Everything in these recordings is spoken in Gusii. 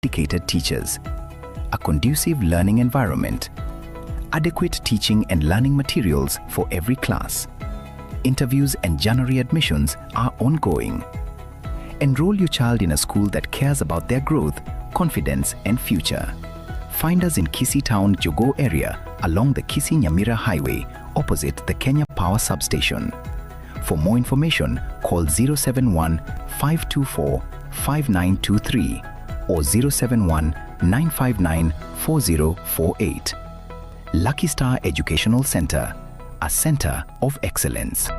Dedicated teachers, a conducive learning environment, adequate teaching and learning materials for every class. Interviews and January admissions are ongoing. Enroll your child in a school that cares about their growth, confidence, and future. Find us in Kisii Town, Jogoo area along the Kisii Nyamira Highway, opposite the Kenya Power Substation. For more information, call 071 524 5923 or 071 959 4048. Lucky Star Educational Center, a center of excellence.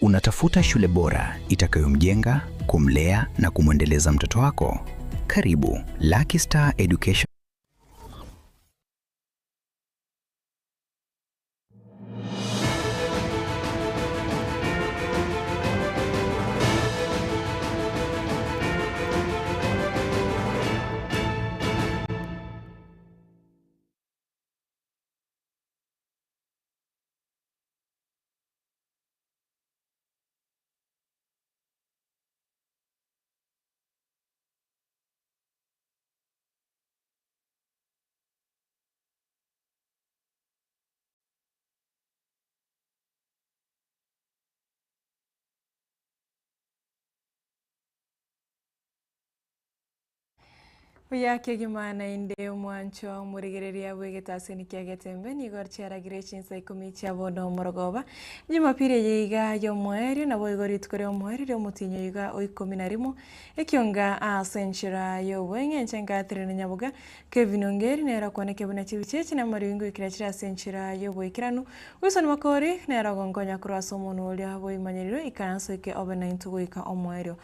Unatafuta shule bora itakayomjenga, kumlea na kumwendeleza mtoto wako? Karibu Lucky Star Education. Buya kegima naende omwancho omorigereria bw'egetaseni kia Getembe nigo chiaragire chinsa ikomi chia bono omorogoba. Jumapili eye iga y'omoerio naboigo rituko ri'omoerio ri'omotienyi oiga o ikomi na rimo ekionga ase enchera y'obweng'e enche Catherine Nyaboga Kevin Ongeri nere okwaneke buna chibicha echi namariogi ngoikera chire ase enchera y'oboikeranu. Wilson Makori nere ogonkonya korwa ase omonwa oria bw'ebimanyererio ikaranso eke obe naintwe goika omoerio.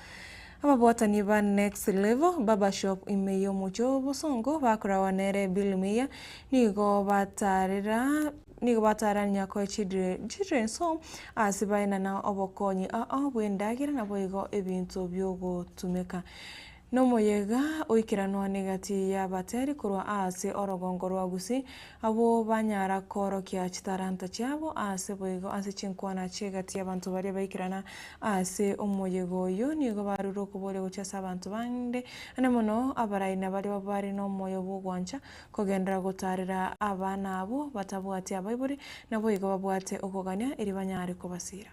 Ababwatani ba Next Level Barbershop ime y'omochie o Bosongo bakorawa nere Bill Meyer nigo batarera nigo batarera Nyakoe Children's Home ase baenana obokonyi ao bw'endagera naboigo ebinto biogotumeka. Nomoyega oikeranwa negati y'abateri korwa aase orogongo rwa Gusii, abwo banyara koorokia chitalanta chiabo aase boigo ase chinkwana chi'egati y'abanto baria baikerana aase omoyega oyio. Nigo barure okoboria gochia ase abanto bande, ande mono abarai na baria bare nomoyo bw'ogwancha kogenderera gotaarera abana abwo batabwati abaibori, naboigo babwate okogania erio banyare kobasiira.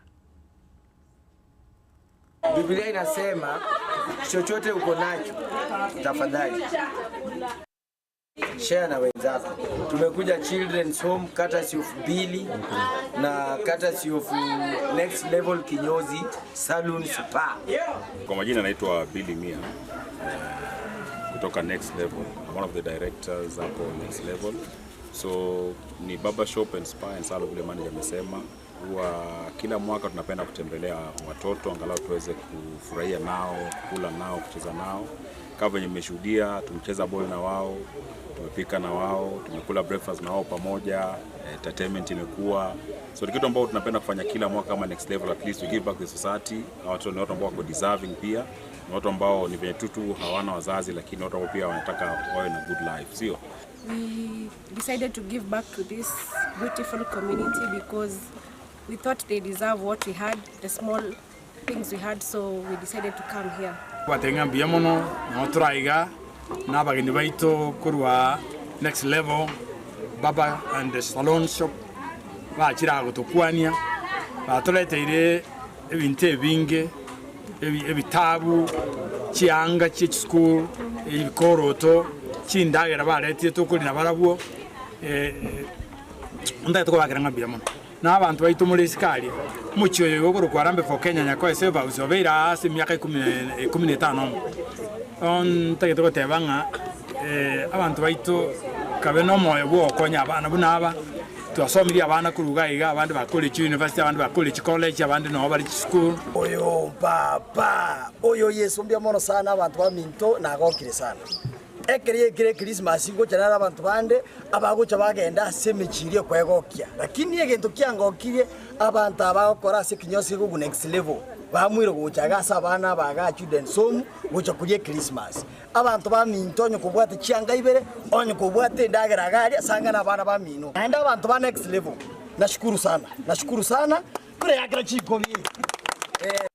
Biblia inasema chochote uko nacho tafadhali share na wenzako. Tumekuja Children's Home courtesy of Billy na courtesy of Next Level Kinyozi Salon Spa. Kwa majina naitwa Billy Mia kutoka Next Level. I'm one of the directors hapo Next Level. So ni barber shop and spa and salon vile manager amesema. Huwa kila mwaka tunapenda kutembelea watoto angalau tuweze kufurahia nao, kula nao, kucheza nao. Kama venye mmeshuhudia, tumecheza ball na wao, tumepika na wao, tumekula breakfast na wao pamoja, entertainment imekuwa. So ni kitu ambao tunapenda kufanya kila mwaka kama Next Level, at least we give back the society. Watu ni watu ambao wako deserving pia, ni watu ambao ni venye tu tu hawana wazazi, lakini watu ambao pia wanataka wawe na good life, sio? We decided to give back to this beautiful community because we thought they deserve what we had, the small things we had, so we decided to come here. Twatebire ng'a mbuya mono, nabo tore aiga na abageni baito korwa Next Level Barber and Salon Shop bachire aa gotokwania, batoreteire ebinto ebinge, ebitabu, chianga chie chisukuru, ebikoroto, chindagera baretire tokoria nabarabwo, ntagete kobakera ng'a mbuya mono. Na abanto baito more isiko aria, omochie oyo igo okorokwa Harambee for Kenya Nyakoe Safe House obeire aa ase emiaka ikomi na etano amo. Bono ntagete goteba ng'a Abanto baito kabe nomoyo bw'ogokonya abana buna aba, twasomirie abana korwa iga iga, abande bakorire chiuniversity, abande bakorire chicollege, abande noo bare chisukuru. Oyo Papa, oyo Yeso mbuya mono sana abanto baminto nagokire sana. Ekero yaikire Ekrisimasi ngocha nare abanto bande abagocha bagenda ase emechie eria kwegokia. Lakini egento kiangokirie abanto aba bagokora ase ekinyosi gekogu next level baamwire gocha iga ase abana aba igaa children's home gocha koria Ekrisimasi. Abanto baminto onye kobwate chianga ibere, onye kobwate endagera iga aria, sang'ana abana bamino. Naende abanto ba next level, nashukuru sana, nashukuru sana, toreakera chikobi. Eh.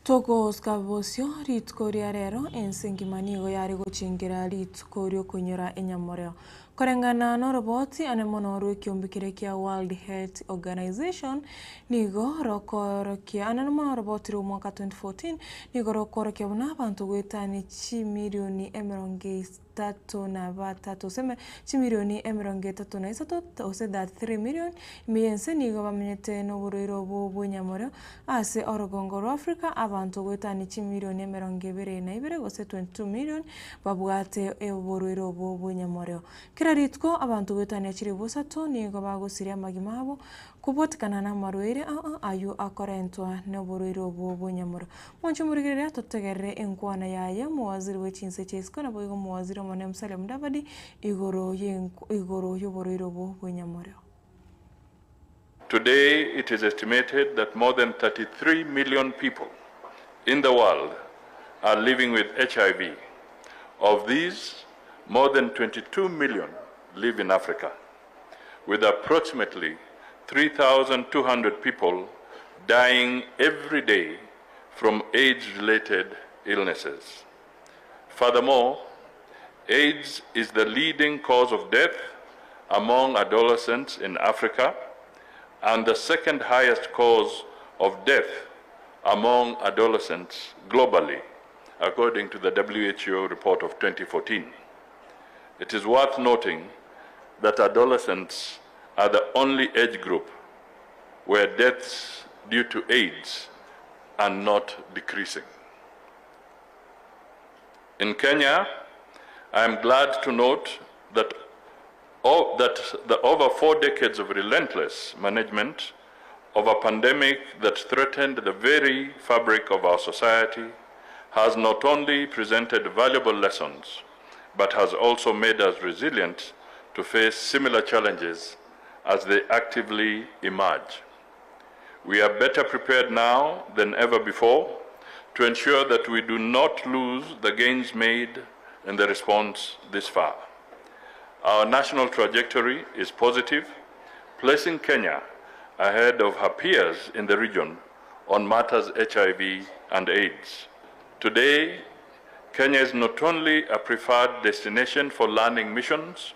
Togoska bosio rituko ria rero, ense engima nigo yare gochingera rituko ri'okoinyora enyamoreo. Koreng'ana noroboti ane mono rw'ekiombe keria kia World Health Organization nigo rokoorokia ane mono oroboti rw'omwaka 2014 nigo rokoorokia buna abanto goetania chimilioni emerongo etato na batato gose chimilioni emerongo etato na isato gose 33 million ime y'ense nigo bamenyete noborwaire obwo bw'enyamoreo. Ase orogongo rwa Africa abanto goetania chimilioni emerongo ebere na ibere gose 22 million babwate oborwaire obwo bw'enyamoreo. Kera rituko abanto goetania chilifu isato nigo bagosiria amagima abo kobwatekana namarwaire aa aywo akorentwa noborwaire obwo bw'enyamoreo. Mwanche morigereria totegerere enkwana yaye omowaziri bwe chinse chia isiko naboigo omowaziri omonene Musalia Mudavadi igoro igoro y'oborwaire obwo bw'enyamoreo. Today, it is estimated that more than 33 million people in the world are living with HIV. Of these, more than 22 million live in Africa, with approximately 3,200 people dying every day from AIDS related illnesses. Furthermore, AIDS is the leading cause of death among adolescents in Africa and the second highest cause of death among adolescents globally, according to the WHO report of 2014. It is worth noting that adolescents are the only age group where deaths due to AIDS are not decreasing. In Kenya, I am glad to note that, that the over four decades of relentless management of a pandemic that threatened the very fabric of our society has not only presented valuable lessons, but has also made us resilient to face similar challenges as they actively emerge. We are better prepared now than ever before to ensure that we do not lose the gains made in the response this far. Our national trajectory is positive, placing Kenya ahead of her peers in the region on matters HIV and AIDS. Today, Kenya is not only a preferred destination for learning missions,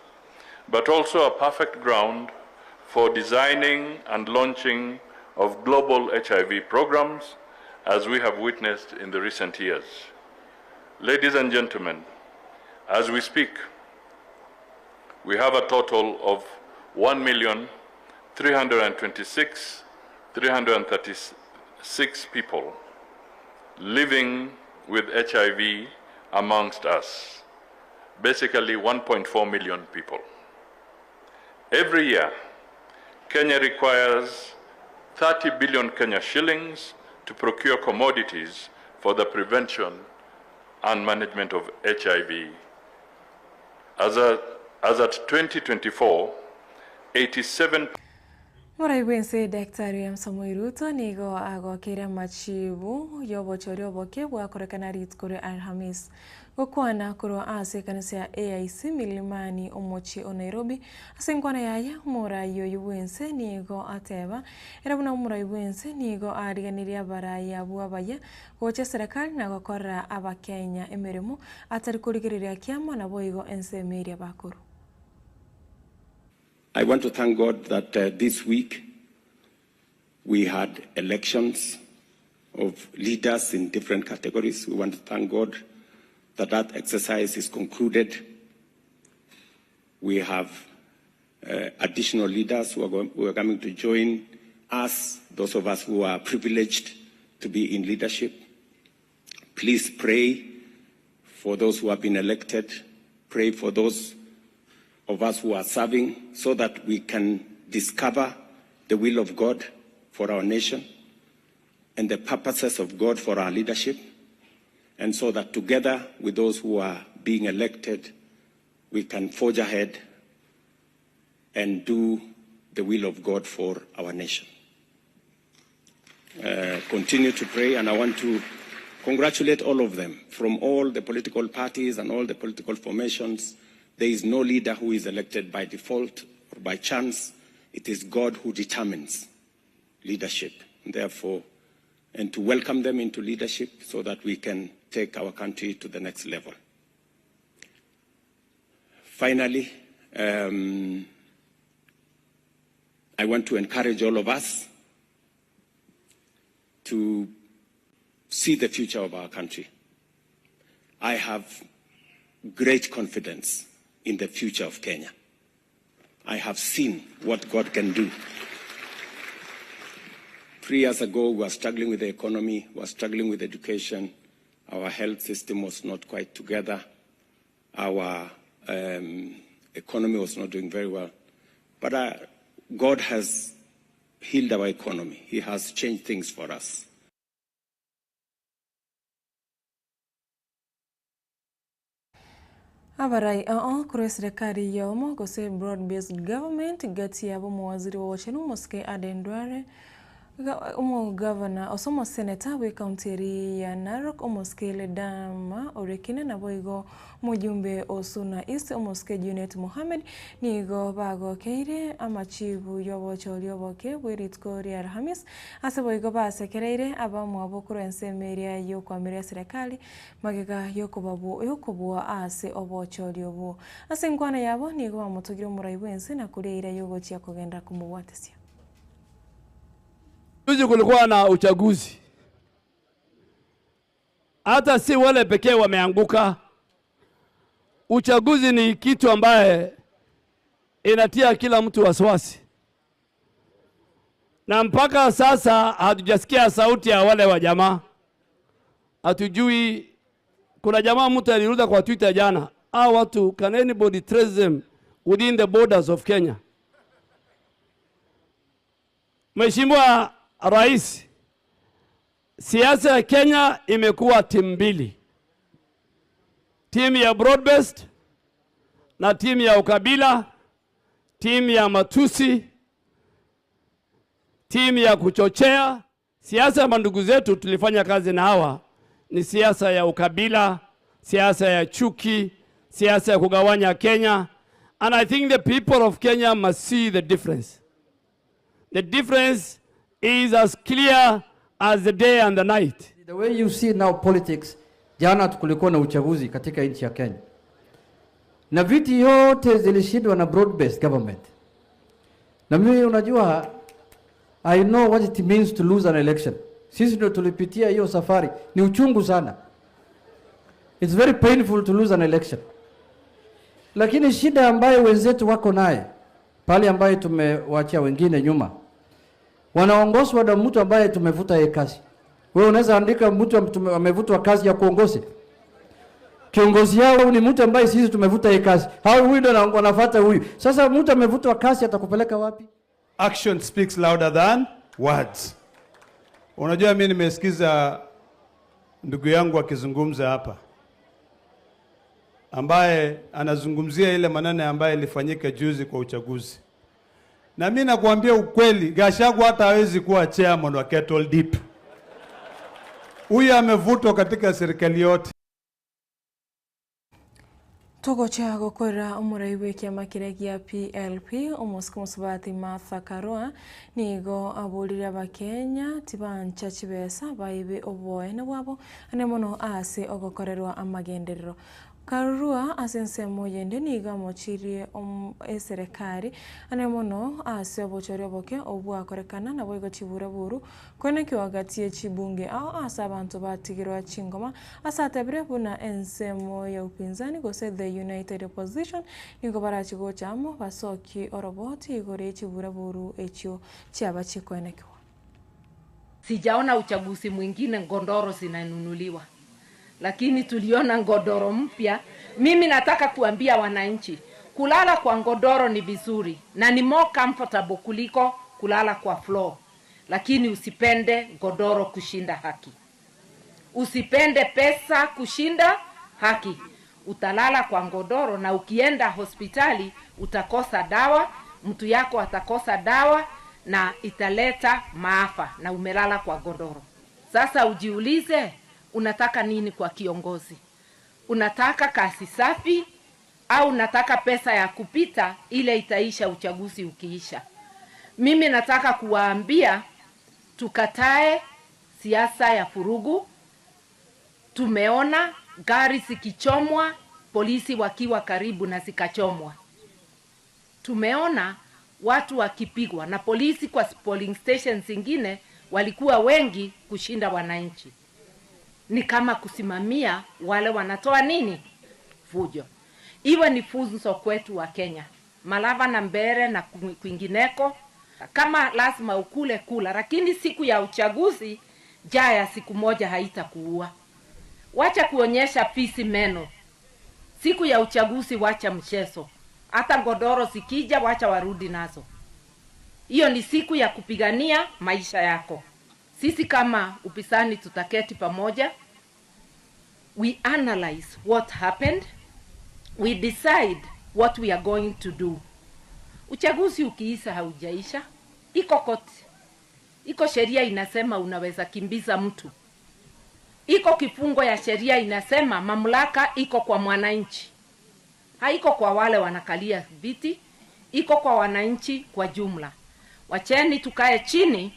but also a perfect ground for designing and launching of global HIV programs as we have witnessed in the recent years. Ladies and gentlemen, as we speak, we have a total of 1,326,336 people living with HIV amongst us, basically 1.4 million people. Every year, Kenya requires 30 billion Kenya shillings to procure commodities for the prevention and management of HIV. As, a, as at 2024, 87 Morai bwense Daktari William Samoei Ruto nigo agokeire amachibu y'obochori oboke bwakorekana rituko ria Alhamis. Gokwana korwa ase ekanisa ya AIC Milimani omochie o Nairobi ase enkwana yaye omorai oyo bwense nigo ateba ere buna omorai bwense nigo ariganirie abarai abwo abaya gocha eserekari na gokorera abakenya emeremo atari korigereria kiama naboigo ensemo eria bakorwa. I want to thank God that this week we had elections of leaders in different categories. We want to thank God that that exercise is concluded. We have additional leaders who are, who are coming to join us, those of us who are privileged to be in leadership. Please pray for those who have been elected. Pray for those of us who are serving so that we can discover the will of God for our nation and the purposes of God for our leadership, and so that together with those who are being elected, we can forge ahead and do the will of God for our nation. Uh, continue to pray, and I want to congratulate all of them from all the political parties and all the political formations. There is no leader who is elected by default or by chance. It is God who determines leadership. Therefore, and to welcome them into leadership so that we can take our country to the next level. Finally, um, I want to encourage all of us to see the future of our country. I have great confidence in the future of Kenya. I have seen what God can do. Three years ago, we were struggling with the economy, we were struggling with education, our health system was not quite together, our um, economy was not doing very well. But uh, God has healed our economy, He has changed things for us. Abarai ao korwa eserekari yomo gose broad based government gati yabo omowaziri bwa obochenu omosike Aden Duale, Omogavana ase omoseneta bw'ecounty eri ya Narok omosike Ledama Orekina naboigo omojumbe o Suna East omosike Junet Mohammed nigo bagokeire amachibu y'obochori oboke bwe rituko ria Alhamis ase boigo basekereire abamwabo korwa ensemo eria y'okoamiria eserekari magega y'okobua ase obochori obwo. Ase enkwana yabo nigo bamotogire omorai bwense na koria eira y'ogochia kogenda komobwatesia. Juzi kulikuwa na uchaguzi, hata si wale pekee wameanguka. Uchaguzi ni kitu ambaye inatia kila mtu wasiwasi, na mpaka sasa hatujasikia sauti ya wale wa jamaa, hatujui. Kuna jamaa mtu aliruda kwa Twitter jana, hao watu, can anybody trace them within the borders of Kenya? Mheshimiwa Rais, siasa ya Kenya imekuwa timu mbili, timu ya broad based na timu ya ukabila, timu ya matusi, timu ya kuchochea. Siasa ya mandugu zetu tulifanya kazi na hawa ni siasa ya ukabila, siasa ya chuki, siasa ya kugawanya Kenya. And I think the people of Kenya must see the difference. The difference is as clear as the day and the night. The way you see now politics, jana kulikuwa na uchaguzi katika nchi ya Kenya na viti yote zilishindwa na broad based government. Na mimi unajua, I know what it means to lose an election. Sisi ndio tulipitia hiyo safari, ni uchungu sana. It's very painful to lose an election. Lakini shida ambayo wenzetu wako naye pale ambayo tumewachia wengine nyuma, wanaongozwa na mtu ambaye tumevuta yeye kazi. Wewe unaweza andika mtu amevutwa kazi ya kuongozi. Kiongozi yao ni mtu ambaye sisi tumevuta yeye kazi. Hao huyu ndio wanafuata huyu. Sasa mtu amevutwa kazi atakupeleka wapi? Action speaks louder than words. Unajua, mimi nimesikiza ndugu yangu akizungumza hapa, ambaye anazungumzia ile maneno ambayo ilifanyika juzi kwa uchaguzi, na mimi nakuambia ukweli, Gachagua hata hawezi kuwa chairman wa Kettle Deep. Huyu amevutwa katika serikali yote. Togocha gokora omorai bwa ekiama keria gia PLP omosike omosubati Martha Karua nigo aborire abakenya tibancha chibesa baibe oboene bwabo ane mono ase ogokorerwa amagenderero. Karurua ase ensemo yende nigo amochirie eserekari ane mono ase obochori oboke obwakorekana naboigo chiburaburu koenekiwa gati ye chibunge ao ase abanto batigirwa chingoma ase atebire buna ensemo ya upinzani gose the United Opposition nigo barachi gocha amo basokie oroboti igoro ye chiburaburu echio chiaba chikoenekiwa. Sijaona uchaguzi mwingine ngondoro zinanunuliwa, lakini tuliona ngodoro mpya. Mimi nataka kuambia wananchi, kulala kwa ngodoro ni vizuri na ni more comfortable kuliko kulala kwa floor, lakini usipende godoro kushinda haki, usipende pesa kushinda haki. Utalala kwa ngodoro na ukienda hospitali utakosa dawa, mtu yako atakosa dawa na italeta maafa, na umelala kwa godoro. Sasa ujiulize, unataka nini kwa kiongozi? Unataka kasi safi au unataka pesa ya kupita ile itaisha uchaguzi ukiisha? Mimi nataka kuwaambia tukatae siasa ya furugu. Tumeona gari zikichomwa, polisi wakiwa karibu na zikachomwa. Tumeona watu wakipigwa na polisi kwa polling station zingine walikuwa wengi kushinda wananchi. Ni kama kusimamia wale wanatoa nini fujo. Iwe ni funzo kwetu wa Kenya, Malava na Mbere na kwingineko. Kama lazima ukule kula, lakini siku ya uchaguzi jaa ya siku moja haitakuua. Wacha kuonyesha fisi meno siku ya uchaguzi, wacha mchezo. Hata godoro zikija, wacha warudi nazo. Hiyo ni siku ya kupigania maisha yako. Sisi kama upisani tutaketi pamoja, we analyze what happened, we decide what we are going to do. Uchaguzi ukiisha haujaisha, iko koti, iko sheria inasema unaweza kimbiza mtu, iko kifungo ya sheria inasema mamlaka iko kwa mwananchi, haiko kwa wale wanakalia viti, iko kwa wananchi kwa jumla. Wacheni tukae chini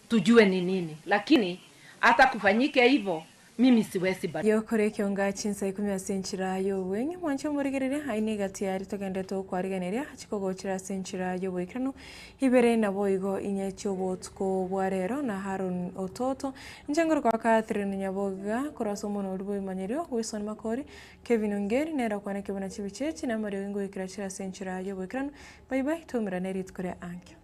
tujue ni nini, lakini hata kufanyike hivyo mimi siwezi bado. Yokore kionga chinsa ikumi ase enchera y'obweng'e mwanche omorigereria aine egati yari togendete okwarigeneria chikogochera ase enchera y'oboikeranu ibere nabo igo inye chiobotuko bwa rero na Haron Ototo inche ngoro kwa Catherine Nyaboga korwa ase omono oria bwa Wilson Makori Kevin Ongeri nere okwana kebuna chibichechi na amario goikera chire ase enchera y'oboikeranu bye bye twaumerane rituko ria ankio.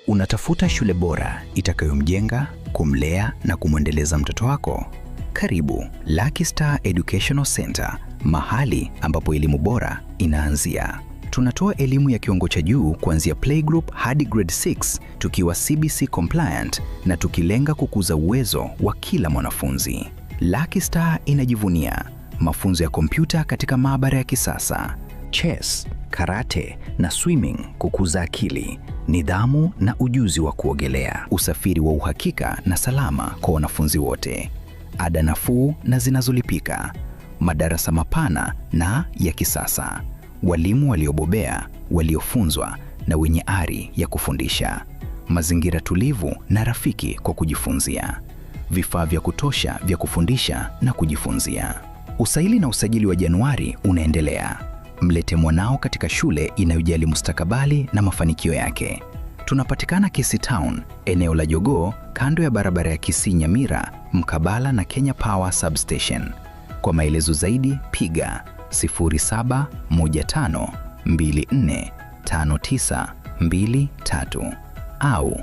Unatafuta shule bora itakayomjenga, kumlea na kumwendeleza mtoto wako? Karibu Lucky Star Educational Center, mahali ambapo elimu bora inaanzia. Tunatoa elimu ya kiwango cha juu kuanzia playgroup hadi grade 6 tukiwa CBC compliant na tukilenga kukuza uwezo wa kila mwanafunzi. Lucky Star inajivunia mafunzo ya kompyuta katika maabara ya kisasa, chess, karate na swimming kukuza akili, nidhamu na ujuzi wa kuogelea, usafiri wa uhakika na salama kwa wanafunzi wote, ada nafuu na zinazolipika, madarasa mapana na ya kisasa, walimu waliobobea, waliofunzwa na wenye ari ya kufundisha, mazingira tulivu na rafiki kwa kujifunzia, vifaa vya kutosha vya kufundisha na kujifunzia. Usaili na usajili wa Januari unaendelea. Mlete mwanao katika shule inayojali mustakabali na mafanikio yake. Tunapatikana Kisii Town, eneo la Jogoo, kando ya barabara ya Kisii Nyamira, mkabala na Kenya Power Substation. Kwa maelezo zaidi piga 0715245923 au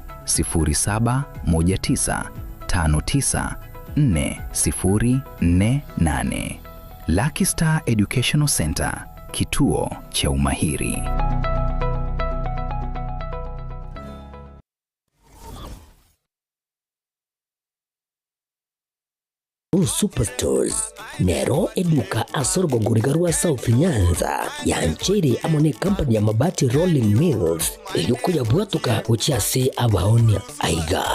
0719594048. Lucky Star Educational Center, kituo cha umahiri. Uhuru Superstores nero eduka ase orogongo riga rwa South Nyanza yancheire amo ne company ya Mabati Rolling Mills erio koyabwatoka gochia ase abaonia. Aiga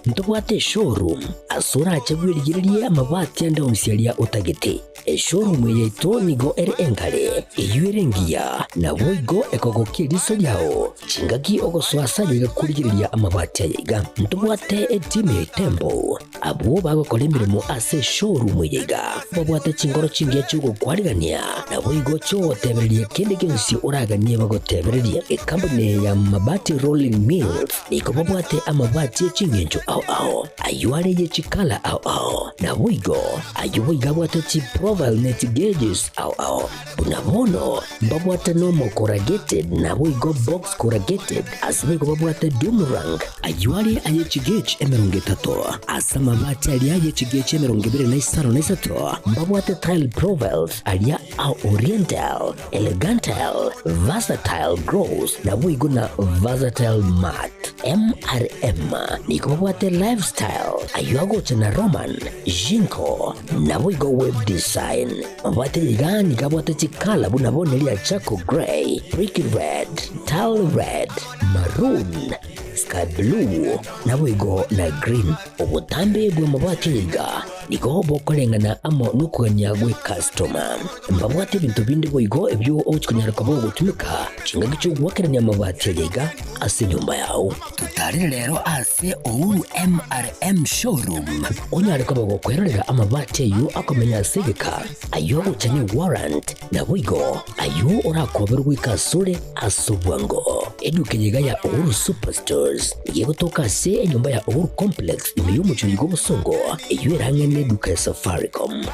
ntobwate eshowroom ase orache bwerigererie amabati ande onsi aria otagete. Eshowroom eye yaito nigo ere engare, eyio ere engiya, naboigo ekogokia eriso riao chingaki ogosoa ase aye iga korigereria amabati aya iga. Ntobwate etimu ya Itembo Abwo bagokora emeremo ase eshowroom eye iga babwate chinkoro chingiya chi'ogokwarigania, naboigo chi'ogotebereria kende gionsi oraganie bagotebererie. Ekampuni eye ya Mabati Rolling Mills nigo babwate amabati e ching'encho ao ao, ayio are ye chikala ao ao, naboigo ayio boigo abwate chiprofile ne chigauges ao ao. Buna bono mbabwate nomo corrugated naboigo box corrugated, ase boigo babwate doom rank, ayio are aye chigauge 30, ase amabati aria aye chigauge 23 mbabwate tile profiles aria a oriental, elegantile, versatile gloss naboigo na versatile matte. MRM nigo babwate lifestyle, ayio agocha na Roman, Jinko, naboigo web design. Mabwate iga nigo abwate chikala buna bono eria charcoal grey, brick red, tile red, maroon, sky blue, naboigo na green. Obotambe bw'amabati aya iga nigo bokoreng'ana amo nokogania gw'ecustoma. Mbabwate ebinto binde boigo ebio ogochia konyara koba ogotumeka chingaki chi'ogoakerania amabati aya iga ase enyomba yao. Totarere rero ase Uhuru MRM Showroom onyare koba gokwerorera amabati ayio akomenya ase egeka, ayio agocha ne warrant, naboigo ayio orakoberwe goika asore ase obwango. Eduka eye iga ya Uhuru Superstores nigo egotoka ase enyomba ya Uhuru Complex ime y'omochie oiga obosongo, eyio ere ang'e neduka ya Safaricom.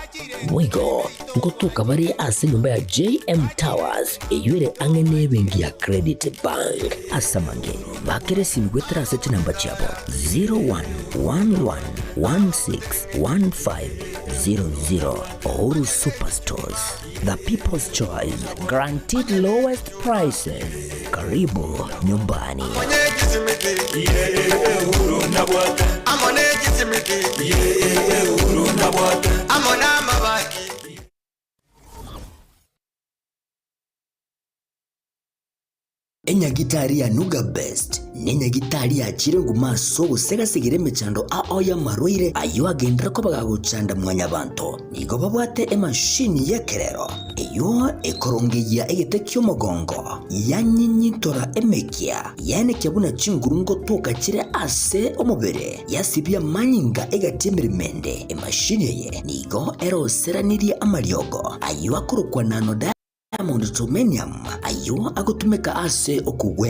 Boigo ngotoka bare ase enyomba ya JM Towers eyio ere ang'e nebenki ya Credit Bank. Ase amange, bakera esimi goetera ase chinamba chiabo 0111161500. Uhuru Superstores, the people's choice, guaranteed lowest prices. Karibu nyumbani. Enyagitari ya Nuga Best nenyagitari yachire nguma ase ogosegasegera emechando ao y'amarwaire ayio agenderere koba gagochanda mwanyabanto. Nigo babwate emashini y'ekerero eyio ekorongeyia egete ki'omogongo, yanyinyintora emekia, yaenekia buna chinguru ngotoka chire ase omobere, yasibia amanyinga egati emeremo ende. Emashini eye nigo eroseranirie amariogo ayio akorokwa nanodiamond germanium ayio agotumeka ase okogwenia.